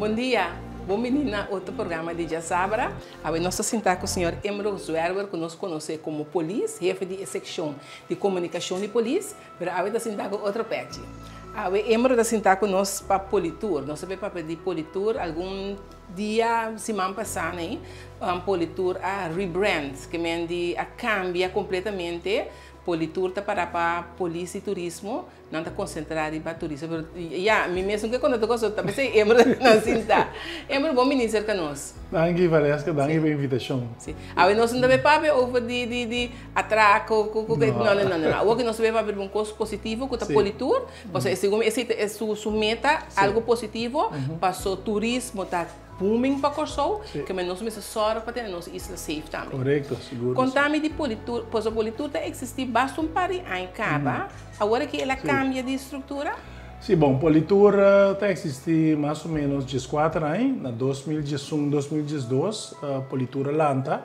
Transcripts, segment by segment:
Bon dia, bon bini na otro programa di Djasabra. Awe nos ta sinta ku señor Emro Zwerwer ku nos konosé komo polis, hefe di e sekshon di komunikashon di polis, pero awe ta sinta ku otro pèchi. Awe Emro ta sinta ku nos pa Politur. Nos ta bay papia di Politur algun dia siman pasá nei Politur a rebrand, ke men di a kambia kompletamente. Politur ta para pa Polis di Turismo. Nan ta konsentrá riba turismo, pero ya, mi mes no ke konta tur kos, ta p'esei Emro nan sintá. Emro, bon bini serka nos. Danki Valeska, danki pa e invitashon. Si. Awe nos no ta bay papia over di di di atrako ku ku no no no no. Awor ke nos ta bay papia riba un kos positivo ku ta Politur, pasobra segun mi esei ta su su meta, algo positivo, paso turismo ta booming pa Kòrsou, ke men nos mester sòru pa tene nos isla safe tambe. Korekto, sigur. Konta mi di Politur, pasobra Politur ta eksistí basta un par di aña kaba, awor aki el a kambia di struktura? Sí, bon, Politur ta eksistí mas o ménos dieskuater aña, na 2011, 2012 Politur a lanta.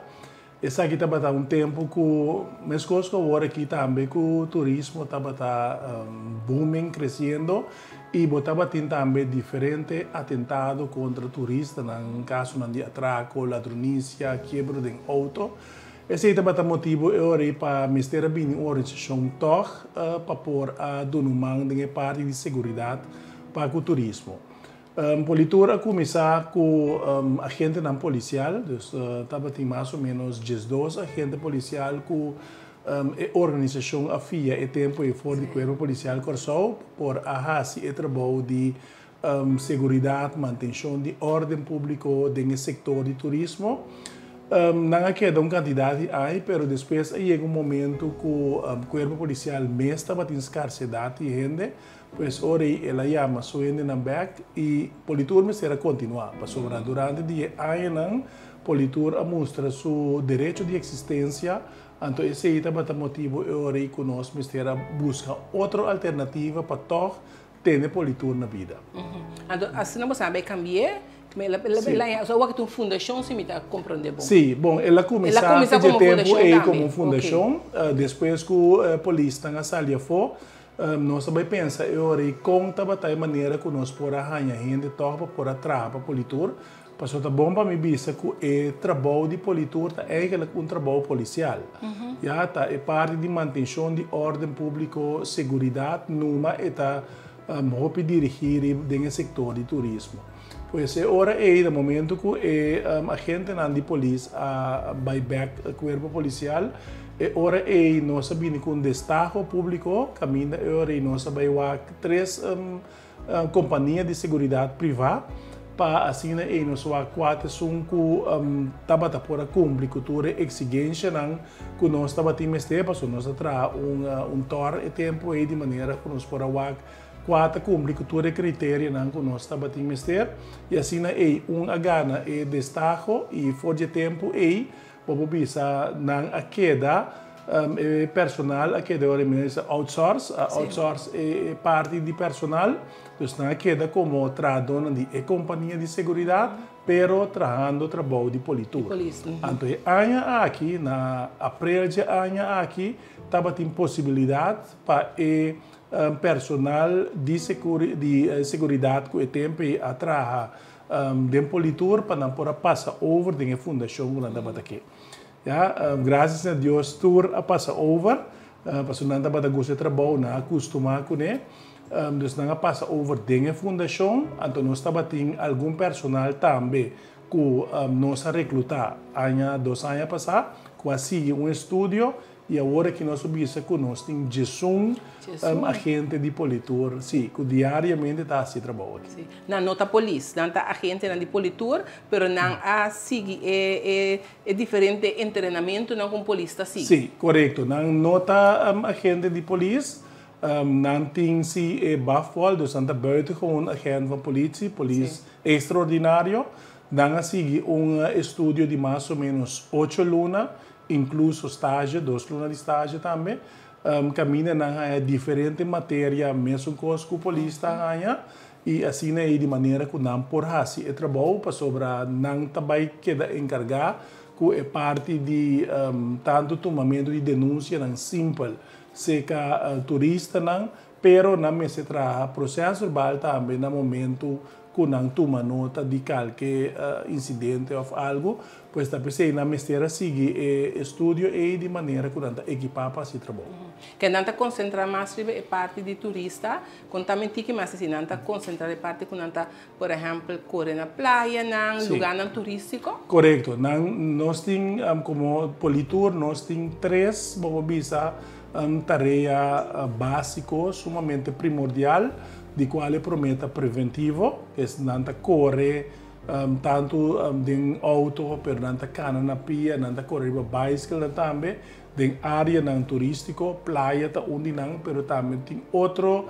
Esaki tabata un tempu ku, meskos ku awor aki tambe, ku turismo tabata booming, kresiendo, i bo tabatin tambe diferente atentado kontra turistanan, kasonan di atrako, ladronisia, kiebro den outo. Esei tabata motibu e ora ei pa mester a bini un organisashon tòg pa por a duna un man den e parti di seguridat pa ku turismo. Politur a kuminsá ku agentenan polisial, dus tabatin mas o ménos 12 agente polisial ku e organisashon a fia e tempu ei for di Kuerpo Polisial Kòrsou por a hasi e trabou di seguridat, mantenshon di órden públiko den e sektor di turismo. Nan a keda un kantidat di aña, pero despues a yega un momentu ku Kuerpo Polisial mes tabatin skarsedat di hende. Pues ora ei el a yama su hendenan bek i Politur mester a kontinuá, pasobra durante di e añanan Politur a mustra su derecho di eksistensia, anto esei tabata motibu e ora ei ku nos mester a buska otro alternativa pa tòg tene Politur na bida. Anto asina bo sabe e kambi'é? El a so awor ta un fundashon si mi ta komprondé bon. Sí, bon, el a kuminsá fe dje tempu ei komo un fundashon, despues ku polisnan a sali afó. Nos a bai pensa e ora ei kon tabata e manera ku nos por a haña hende tòg pa por a traha pa Politur, pasobra ta bon pa mi bisa ku e trabou di Politur ta eigenlijk un trabou polisial. Ya, ta e parti di mantenshon di órden públiko, seguridat, numa e ta hopi dirigí riba den e sektor di turismo. Pues e ora ei, na momento ku e agentenan di polis a bai bèk kuerpo polisial, e ora ei nos a bini ku un destaho públiko, kaminda e ora ei nos a bai wak tres kompania di seguridat privá pa asina ei nos wak kua ta esun ku tabata por a kumpli ku tur e eksigenshanan ku nos tabatin mester, pasobra nos a traha un tòr e tempu ei di manera ku nos por a wak Kua ta kumpli ku tur e kriterianan ku nos tabatin mester, i asina ei un a gana e destaho i for di e tempu ei bo por bisa nan a keda, e personal a keda ora mi a outsource, a outsource e parti di personal, dus nan a keda komo trahadónan di e kompania di seguridat pero trahando trabou di politur. Anto e aña aki, na aprel dje aña aki, tabatin posibilidat pa e Personal di seguridat ku e tempu ei a traha den Politur pa nan por a pasa over den e fundashon ku nan tabata ke. Ya, grasias na Dios tur a pasa over, pasobra nan tabata gusta e trabou, nan a kustumá kuné. Dus nan a pasa over den e fundashon, anto nos tabatin algun personal tambe ku nos a reklutá aña, dos aña pasá, ku a sigui un estudio. I awor aki nos a bisa ku nos tin 11 agente di Politur, sí, ku diariamente ta hasi e trabou aki. Sí. Nan no ta polis, nan ta agentenan di Politur, pero nan a sigui e e diferente entrenamentunan ku un polis ta sigui. Sí, korekto. Nan no ta agente di polis, nan tin sí e bafpol, dus nan ta buitengewoon agent van politie, polis extraordinario. Nan a sigui un estudio di mas o ménos ocho luna. Inkluso stage, dos luna di stage tambe. Kaminda nan haña diferente materia mesun kos ku polis ta haña i asina ei di manera ku nan por hasi e trabou pasobra nan ta bai keda enkargá ku e parti di tantu tumamentu di denunsianan simpel seka turistanan pero nan mester traha proces verbal tambe na momentu. Ku nan tuma nota di kalke insidente òf algu, pues ta p'esei nan mester a sigui e estudio ei di manera ku nan ta ekipá pa hasi trabou. Ke nan ta konsentrá mas riba e parti di turista, konta mi tiki mas si nan ta konsentrá e parti ku nan ta, por ehèmpel, kore na playanan, lugánan turístiko? Korekto. Nan, nos tin komo Politur nos tin tres, bo por bisa, tarea básiko sumamente primordial. Di cual e prome ta preventivo, es nan ta core tanto den auto, pero nan ta cana na pia, nan ta core riba bicycle tambe, den areanan turistico, playa ta un di nan, pero tambe tin otro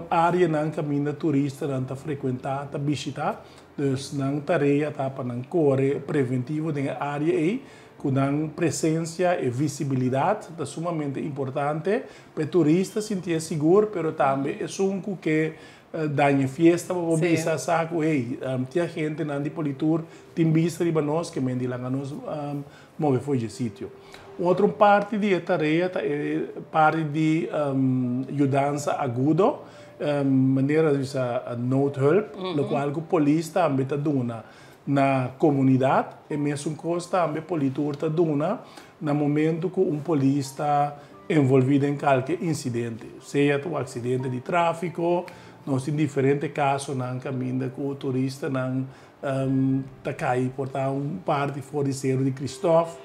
areanan caminda turistanan ta frecuenta, ta bishita, dus nan tarea ta pa nan core preventivo den e area ey, Ku nan presensia e visibilidat ta sumamente importante pa e turista sintié sigur, pero tambe esun ku ke daña e fiesta pa por bisa sa ku hey, tin agentenan di Politur tin bista riba nos ke men di laga nos move for dje sitio. Un otro parti di e tarea ta e parti di yudansa agudo, manera bisa noodhulp, lokual ku polis tambe ta duna. Na komunidat e mesun kos tambe Politur ta duna na momentu ku un polis ta envolví den kalke insidente, sea ta un aksidente di tráfiko, nos tin diferente kasonan kaminda ku turistanan ta kai por ta un parti for di Seru di Kristof,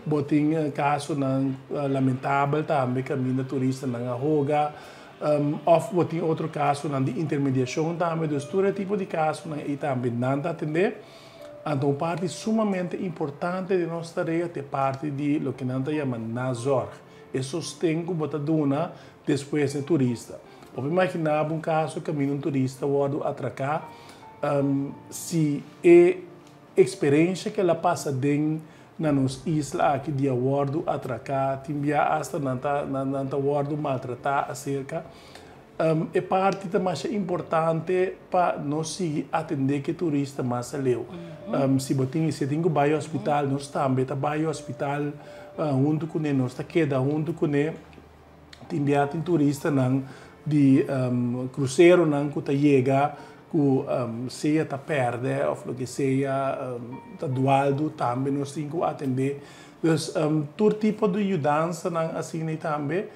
bo tin kasonan lamentabel tambe kaminda turistanan a hoga. Òf bo tin otro kasonan di intermediashon tambe, dus tur e tipo di kasonan ei tambe nan ta atendé. Anto un parti sumamente importante di nos tarea ta e parti di loke nan ta yama nazorg, e sosten ku bo ta duna despues e turista. Bo por imaginá bo un kaso kaminda un turista wòrdu atraká, si e eksperensha ku el a pasa den Na nos isla aki di a wòrdu atraká, tin bia asta nan ta nan ta wòrdu maltratá aserka. E parti ta masha importante pa nos sigui atendé ku e turista mas aleu. Si bo tin si e tin ku bai hospital nos tambe ta bai hospital huntu kuné, nos ta keda huntu kuné. Tin bia tin turistanan di kruseronan ku ta yega ku sea ta pèrdè òf loke sea ta dualdu tambe nos tin ku atendé. Dus tur tipo di yudansanan asina ei tambe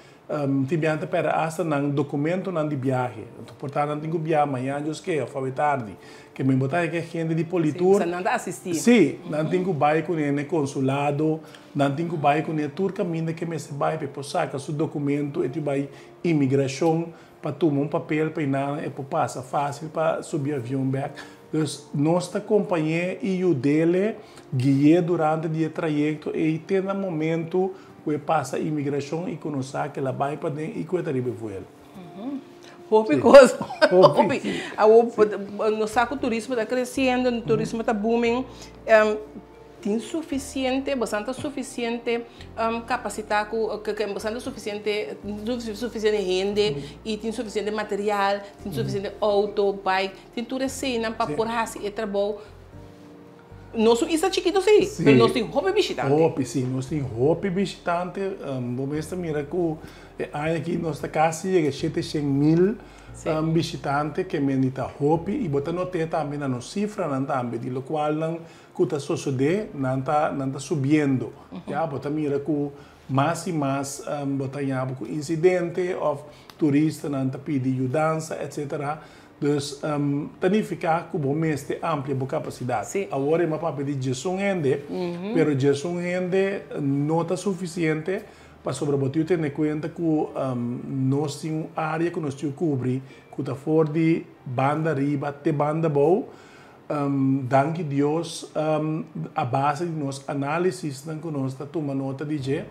tin bia nan ta pèrdè asta nan dokumentonan di biahe. Por ta nan tin ku biaha mañana Dios ke òf awe tardi. Ke men bo ta haña ke hende di Politur. Sí, nan ta asistí. Sí, nan tin ku bai kuné na e konsulado. Nan tin ku bai kuné tur kaminda ke mester bai pa e por saka su dokumento, e tin bai imigrashon pa tuma un papel pa einan e por pasa fásil pa subi avion bèk. Dus nos ta kompañ'é i yud'é gui'é durante di e trayekto ei te na momentu ku e pasa imigrashon i ku nos sa ku el a bai paden i ku e ta riba e vuelo. Hopi kos. Hopi. Awor nos sa ku turismo ta kresiendo, turismo ta booming. Tin sufisiente, bosan ta sufisiente kapasitá ku bosan ta sufisiente sufisiente hende i tin sufisiente material, tin sufisiente outo, bike, tin tur eseinan pa por hasi e trabou. Nos un isla chikitu si, pero nos tin hopi bishitante. Hopi, si, nos tin hopi bishitante. Bo mes ta mira ku e aña aki nos ta kasi yega 700.000 bishitante, ke mende ta hopi i bo ta not'é tambe na nos sifranan tambe di lokualnan ku ta sosodé, nan ta nan ta subiendo. Ya, bo ta mira ku mas i mas bo ta haña bo ku insidente òf turistanan ta pidi yudansa etsetera. Dus ta nifiká ku bo mester amplia bo kapasidat. Awor e m'a papia di diesun hende, pero diesun hende no ta sufisiente pasobra bo tin ku tene kuenta ku nos tin un área ku nos tin ku kubri ku ta for di banda riba te banda abou. Danki Dios, a base di nos análisisnan ku nos ta tuma nota di dje,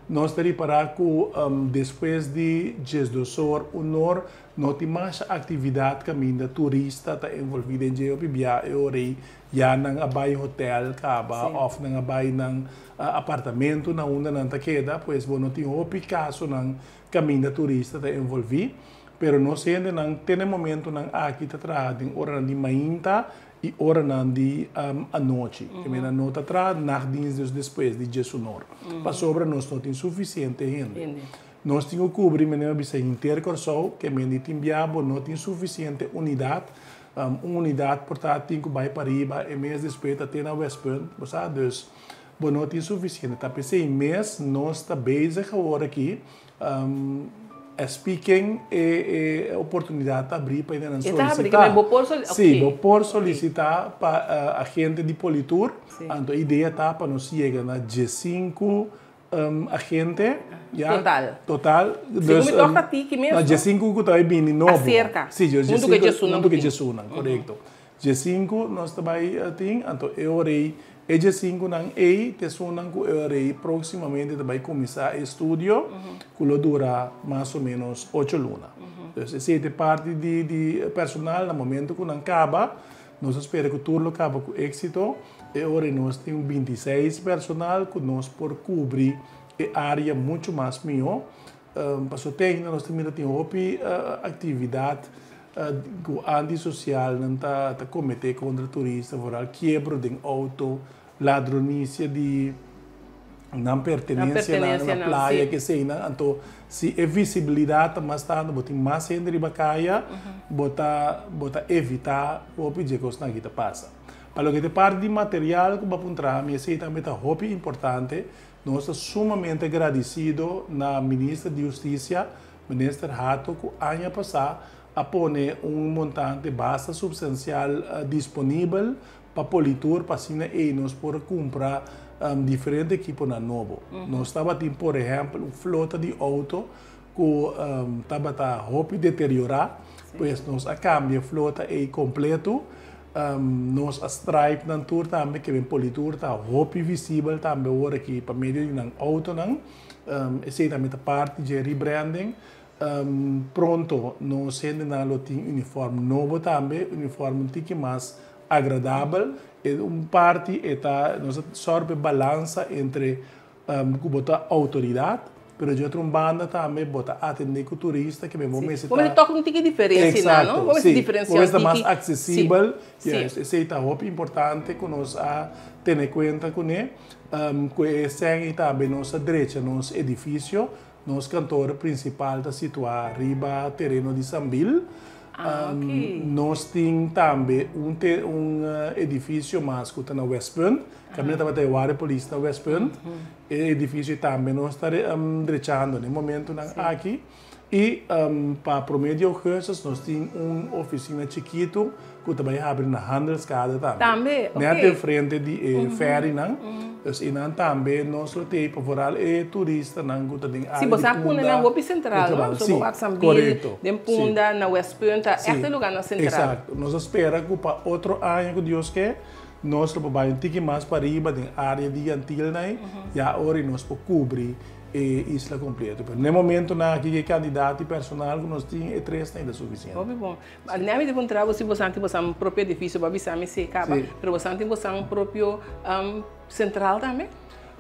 nos ta ripará ku despues di diesdos or, un or, no tin masha aktividat kaminda turista ta envolví den dje. Hopi bia e ora ei ya nan a bai hotèl kaba òf nan a bai nan apartamento na unda nan ta keda, pues bo no tin hopi kasonan kaminda turista ta envolví. Pero nos hendenan te na e momentonan aki ta traha den oranan di mainta i oranan di anochi. Ke mena no ta traha nachtdienst dus despues di diesunor. Pasobra nos no tin sufisiente hende. Nos tin ku kubri, mene a bisa, henter Kòrsou, ke mende tin bia bo no tin sufisiente unidat. Un unidat por ta tin ku bai pariba e mes despues ta te na Westpunt, bo sa, dus bo no tin sufisiente. Ta p'esei mes nos ta bezig awor aki, speaking e oportunidat ta abrí pa hende nan E ta abrí, solisitá. ke bo por soli, Sí, ok. bo por solisitá pa agente di Politur. Anto e idea ta pa nos yega na 15 agente, ya. Total. Total. Segun mi tòg ta tiki mes, No, no? 15 ku ta bai bini nobo. Aserka. Sí, Huntu ku e 15 diesunnan huntu ku ku e tin. 11nan, korekto. 15 nos ta bai tin, anto e ora ei, e 15nan ei ta esunnan ku e ora ei próksimamente ta bai kuminsá e estudio, ku lo dura mas o ménos 8 luna. Dus esei ta e parti di personal. Na momento ku nan kaba, nos ta spera ku tur lo kaba ku éksito, e ora ei nos tin 26 personal ku nos por kubri e área muchu mas mihó. Pasobra te ainda nos ta mira tin hopi aktividat ku antisosial nan ta kometé kontra turista, vooral kiebro den outo, ladronisia di nan pertenensia na playa, ke sei nan. Anto si e visibilidat ta mas tantu, bo tin mas hende riba kaya, bo ta evitá hopi dje kosnan aki ta pasa. Pa loke ta e parti di material ku bo a puntra mi, esei tambe ta hopi importante. Nos ta sumamente agradesido na Minister di Hustisia, Minister Hato, ku aña pasá a pone un montante basta supstansial disponibel pa Politur, pa asina ei nos por kumpra diferente ekiponan nobo. Nos tabatin, por ehèmpel, un flota di outo ku tabata hopi deteriorá, pues nos a kambia flota ei kompleto. Nos a stripe nan tur tambe, ke men Politur ta hopi visibel tambe awor aki pa medio di nan outonan. Esei tambe ta parti di rebranding. Pronto nos hendenan lo tin uniform nobo tambe, uniform un tiki mas agradabel. E un parti e ta nos a sòru pa e balansa entre ku bo ta outoridat, pero di otro un banda tambe bo ta atendé ku turista ke men bo mester ta. Bo mester tòg un tiki diferensia, no? Bo mester diferensia un tiki. Bo mester mas aksesibel. Juist, esei ta hopi importante ku nos a tene kuenta kuné. Ku e sèn ei tambe nos a drecha nos edifisio. Nos kantor prinsipal ta situá riba tereno di Sambil. Nos tin tambe un edifisio mas ku ta na Westpunt. Kaminda tabata e Warda Polis na Westpunt. E edifisio tambe nos ta drechando na e momentonan aki. I pa promé di ougùstùs nos tin un ofisina chikitu ku ta bai habri na Handelskade tambe. Tambe, ok. Nèt enfrente di e ferrynan. Dus einan tambe nos lo tin pa vooral e turistanan ku ta den área Si, di bo sa Punda. pone nan hopi sentral, no? So bo wak Sambil, den Punda, na Westpunt, ta ègt e lugánan sentral. Eksakto. Nos a spera ku pa otro aña ku Dios ke, nos lo por bai un tiki mas pariba den área di Jan Thiel nan, ya ora nos por kubri e isla kompleto. Pero na e momentonan aki ku e kantidat di personal ku nos tin, e tres nan ta sufisiente. Hopi bon. Nè mi di puntra bo si bosan tin bosan propio edifisio, bo a bisa mi si kaba, pero bosan tin bosan propio sentral tambe?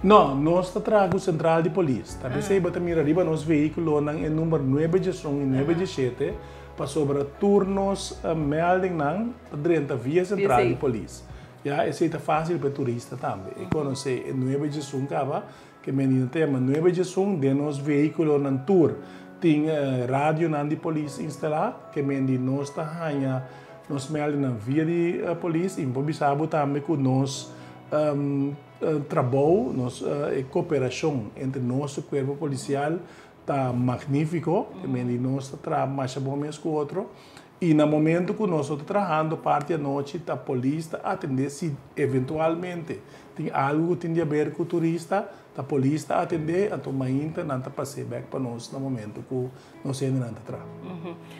No, nos ta traha ku sentral di polis. Ta p'esei bo ta mira riba nos vehíkulonan e number 911 i 917, pasobra tur nos meldingnan ta drenta via sentral di polis. Ya, esei ta fásil pa e turista tambe. E konosé e 911 kaba, ke menina ta yama 911 den nos vehíkulonan tur tin radionan di polis instalá, ke men di nos ta haña nos meldingnan via di polis i mi por bisa bo tambe ku nos trabou, nos koperashon entre nos kuerpo polisial ta magnífiko, ke men di nos ta traha masha bon mes ku otro. I na momento ku nos no ta trahando parti anochi, ta polis ta atendé si eventualmente tin algu ku tin di haber ku turista, ta polis ta atendé, anto mainta nan ta pas'é bèk pa nos na momento ku nos hendenan ta traha.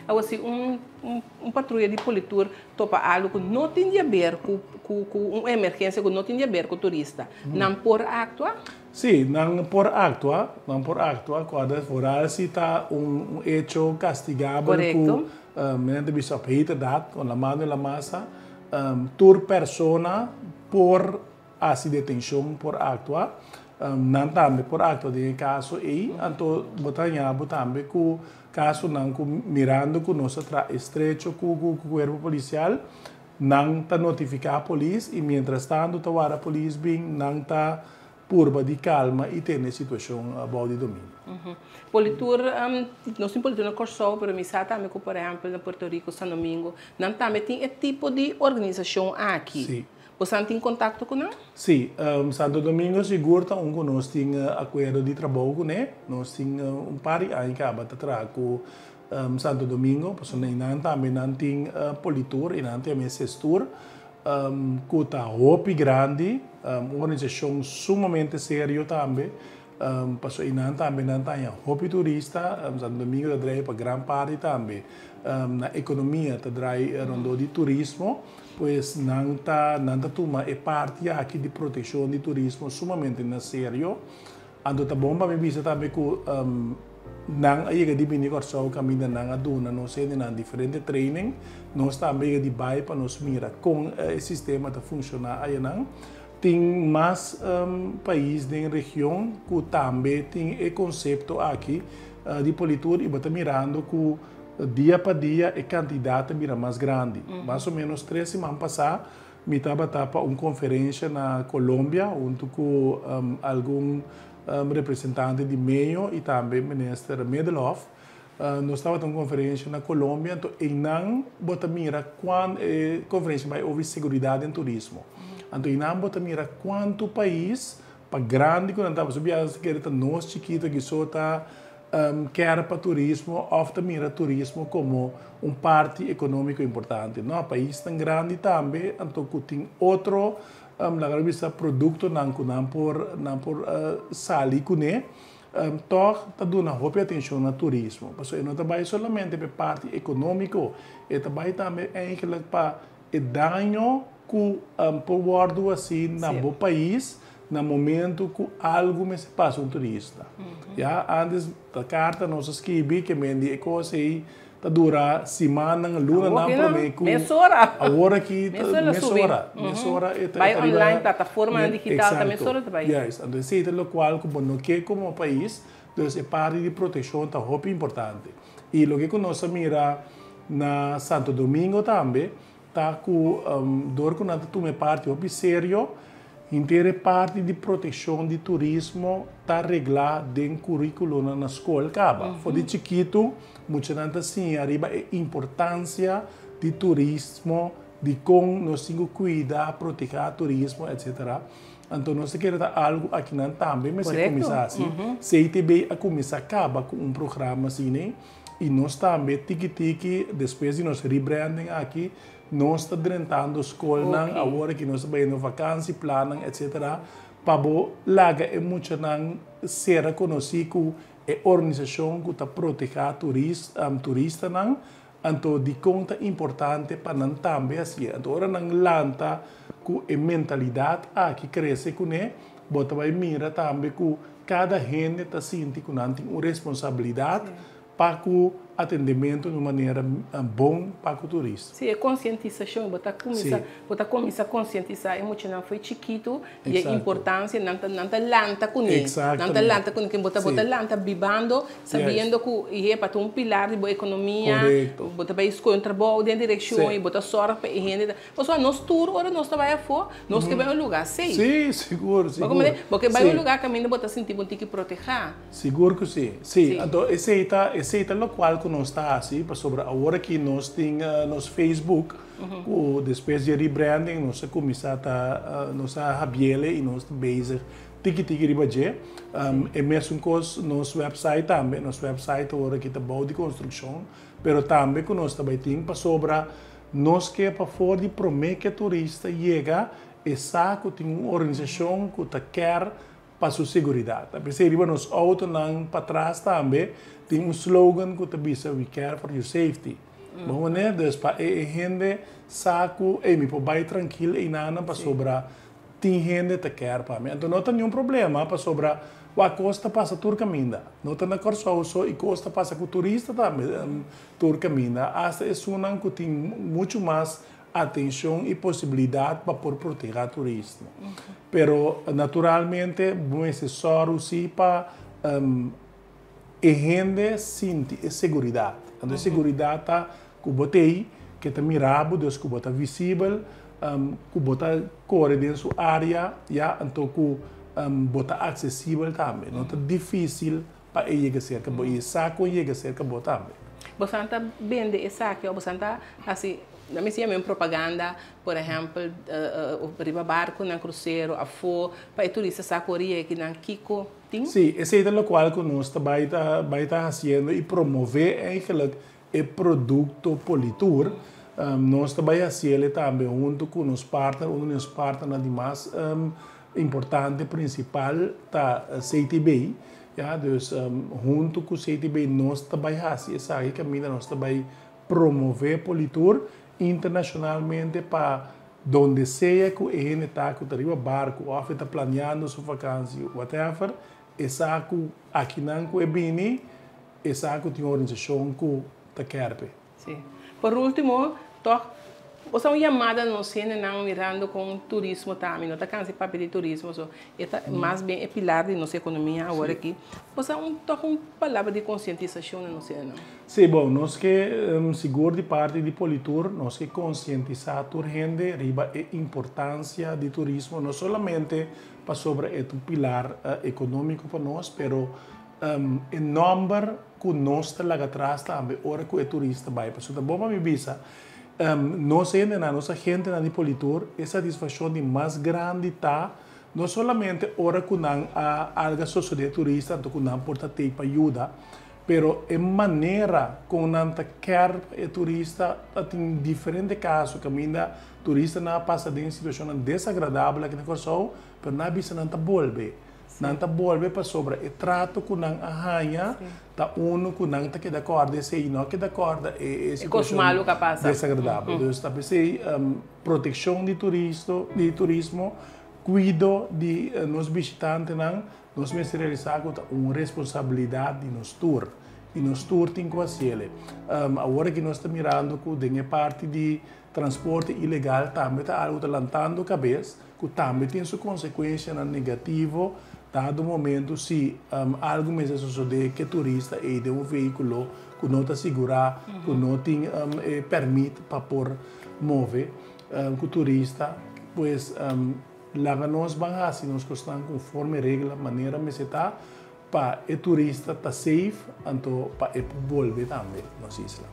Awor si un patruya di Politur topa algu ku no tin di haber ku un emergensia ku no tin di haber ku turista, nan por aktua? Sí, nan por aktua, nan por aktua, kòrda vooral si ta un hecho kastigabel ku men ta bisa op heterdaad, con la mano en la masa, tur persona por hasi detenshon, por aktua, nan tambe por aktua den e kaso ei. Anto bo ta haña bo tambe ku kasonan ku mirando ku nos a traha estrecho ku kuerpo polisial, nan ta notifiká polis i mientras tanto ta warda polis bin, nan ta purba di kalma i tene e situashon bou di dominio. Politur, nos tin Politur na Kòrsou, pero mi sa tambe ku, por ehèmpel, na Puerto Rico, San Domingo, nan tambe tin e tipo di organisashon aki. Sí. Bosan tin kontakto ku nan? Sí, Santo Domingo sigur ta un ku nos tin akuerdo di trabou kuné. Nos tin un par di aña kaba ta traha ku Santo Domingo, pasobra einan tambe nan tin Politur i nan tin tambe Sestur, ku ta hopi grandi, un organisashon sumamente serio tambe. Pasobra einan tambe nan ta haña hopi turista. Santo Domingo ta drai pa gran parti tambe na ekonomia ta drai rondó di turismo. Pues nan ta nan ta tuma e parti aki di protekshon di turismo sumamente na serio. Anto ta bon pa mi bisa tambe ku nan a yega di bini Kòrsou kaminda nan a duna nos hendenan diferente training. Nos tambe yega di bai pa nos mira kon e sistema ta funshoná ayanan. Tin mas pais den region ku tambe tin e konsepto aki di Politur i bo ta mirando ku dia pa dia e kantidat ta bira mas grandi. Mas o menos tres siman pasá mi tabata pa un konferensha na Colombia huntu ku algun representante di meyo i tambe minister Middelhof. Nos tabata un konferensha na Colombia, anto einan bo ta mira kuan e konferensha bai over seguridat den turismo. Anto einan bo ta mira kuantu pais pa grandi ku nan ta, pasobra biaha ta kere ta nos chikito aki so ta kere pa turismo òf ta mira turismo komo un parti ekonómiko importante. No, paisnan grandi tambe anto ku tin otro laga nos bisa produktonan ku nan por nan por sali kuné. Tòg ta duna hopi atenshon na turismo, pasobra e no ta bai solamente pa e parti ekonómiko, e ta bai tambe eigenlijk pa e daño ku por wòrdu hasi na bo pais na momento ku algu mester pasa un turista. Ya, antes ta karta nos a skibi ke men di e kos ei ta dura simannan, lunanan promé ku awor aki mesora, mesora e ta Bai online, plataformanan digital ta mesora ta bai. Juist, anto esei ta lokual ku bo no ke komo pais, dus e parti di protekshon ta hopi importante. I loke ku nos a mira na Santo Domingo tambe ta ku dor ku nan ta tuma e parti hopi serio, henter e parti di protekshon di turismo ta reglá den kurikulonan na skol kaba. For di chikitu muchanan ta siña riba e importansia di turismo, di kon nos tin ku kuida, protehá turismo etsetera. Anto nos ta kere ta algu akinan tambe mester kuminsá hasi. CTB a kuminsá kaba ku un programa asina. I nos tambe tiki tiki despues di nos rebranding aki nos ta drentando skolnan awor aki nos ta bayendo vakansi plannan etcetera pa bo laga e muchanan sera konosí ku e organisashon ku ta protehá turistanan anto dikon ta importante pa nan tambe hasié anto ora nan lanta ku e mentalidat aki krese kuné bo ta bai mira tambe ku Kada hende ta sinti ku nan tin un responsabilidat pa ku atendementu di un manera bon pa ku turista. Sí, e konsientisashon, bo ta kuminsá, bo ta kuminsá konsientisá e muchanan fo'i chikitu di e importansia, nan ta nan ta lanta kuné, nan ta lanta kuné, bo ta bo ta lanta bibando sabiendo ku e pa ta un pilar di bo ekonomia, bo ta bai skohe un trabou den direkshon i bo ta sòrg pa e hende ta. Pasobra nos tur ora nos ta bai afó, nos ke bai un lugá safe. Sí, sigur, sigur. Bo komprende? Bo ke bai un lugá kaminda bo ta sinti bo un tiki protehá. Sigur ku sí. Sí, anto esei ta, esei ta lokual ku nos ta hasi, pasobra awor aki nos tin nos Facebook, ku despues di e rebranding nos a kuminsá ta, nos a habiele i nos ta bezig tiki tiki riba dje. E mesun kos nos website tambe, nos website awor aki ta bou di konstrukshon, pero tambe ku nos ta bai tin pasobra Nos ke pa for di promé ke turista yega e sa ku tin un organisashon ku ta kèr pa su seguridat. Ta p'esei riba nos outonan patras tambe tin un slogan ku ta bisa We care for your safety. Bon manera? Dus pa e hende sa ku ey mi por bai trankil einanan pasobra Tin hende ta kèr pa mi. Anto no ta niun problema pasobra wak kos ta pasa tur kaminda. No ta na Kòrsou so i kos ta pasa ku turista tambe tur kaminda. Asta esunnan ku tin muchu mas atenshon i posibilidat pa por protehá turismo. Pero naturalmente bo mester sòru si pa e hende sinti e seguridat. Anto e seguridat ta ku bo t'ei, ke ta mira bo, dus ku bo ta visibel, ku bo ta kore den su área, ya, anto ku bo ta aksesibel tambe. No ta difísil. pa e yega serka bo i e sa kon yega serka bo tambe. Boso ta bende esaki òf boso ta hasi, nan mester yama un propaganda, por ehèmpel riba barkunan krusero afó pa e turista sa ku ora yega kinan kiko tin? Sí, esei ta lokual ku nos ta bai ta bai ta hasiendo i promové eigenlijk e produkto Politur. Nos ta bai hasiel tambe huntu ku nos partner, un di nos partnernan di mas importante prinsipal ta CTB. Ya, dus huntu ku CTB nos ta bai hasi esaki kaminda nos ta bai promové Politur internashonalmente pa donde sea ku e hende ta ku ta riba barku òf e ta planeando su vakansi, whatever, e sa ku akinan ku e bini e sa ku tin un organisashon ku ta kèrpe. Sí. Por último, tòg, bo sa un yamada na nos hendenan mirando kon turismo ta, mi no ta kansa di papia di turismo, so e ta mas bien e pilar di nos ekonomia awor aki. Bo sa un tòg un palabra di konsientisashon na nos hendenan? Sí, bon, nos ke, sigur di parti di Politur, nos ke konsientisá tur hende riba e importansia di turismo, no solamente pasobra e ta un pilar ekonómiko pa nos, pero E nòmber ku nos ta laga tras tambe ora ku e turista bai. Pasobra ta bon pa mi bisa, nos hendenan, nos agentenan di Politur, e satisfakshon di mas grandi ta no solamente ora ku nan a alga sosodé e turista anto ku nan por ta tei pa yuda, pero e manera kon nan ta kèr pa e turista ta tin diferente kaso kaminda turistanan a pasa den situashonnan desagradabel aki na Kòrsou, pero nan a bisa nan ta bolbe. Nan ta bolbe pasobra e trato ku nan a haña ta unu ku nan ta keda kòrda esei i no a keda kòrda e situashon desagradabel. Dus ta p'esei protekshon di turisto di turismo, kuido di nos bishitantenan, nos mester realisá ku ta un responsabilidat di nos tur i nos tur tin ku hasiel. Awor aki nos ta mirando ku den e parti di transporte ilegal tambe ta algu ta lantando kabes. Ku tambe tin su konsekuensianan negativo dado momento si algu mester sosodé ku e turista ei den un vehíkulo ku no ta sigurá, ku no tin e pèrmit pa por move ku turista. Pues laga nos ban hasi nos kosnan konforme regla manera mester ta Pa e turista ta safe anto pa e por bolbe tambe nos isla.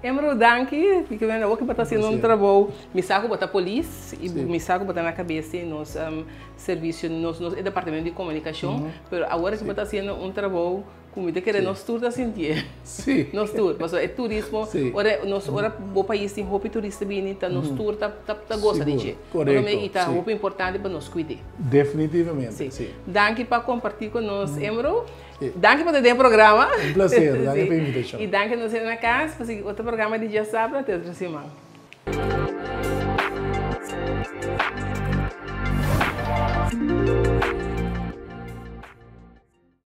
Emro danki, mi ke manda bo ke bo ta haciendo un trabou, mi sa ku bo ta polis y mi sa ku bo ta na cabes di nos servicio, nos nos e departamento di comunicacion, pero awor ke bo ta haciendo un trabou ku mi ta kere nos tur ta sintié, nos tur, pasobra e turismo ora nos ora bo pais tin hopi turista bini ta nos tur ta ta gosa di dje. I ta hopi importante pa nos kuid'é. Definitivamente, si. Danki pa kompartí ku nos, Emro. Danki pa ta den e programa. Un plaser, danki pa e invitashon. I danki nos hende na kas pa sigui otro programa di Djasabra te otro siman.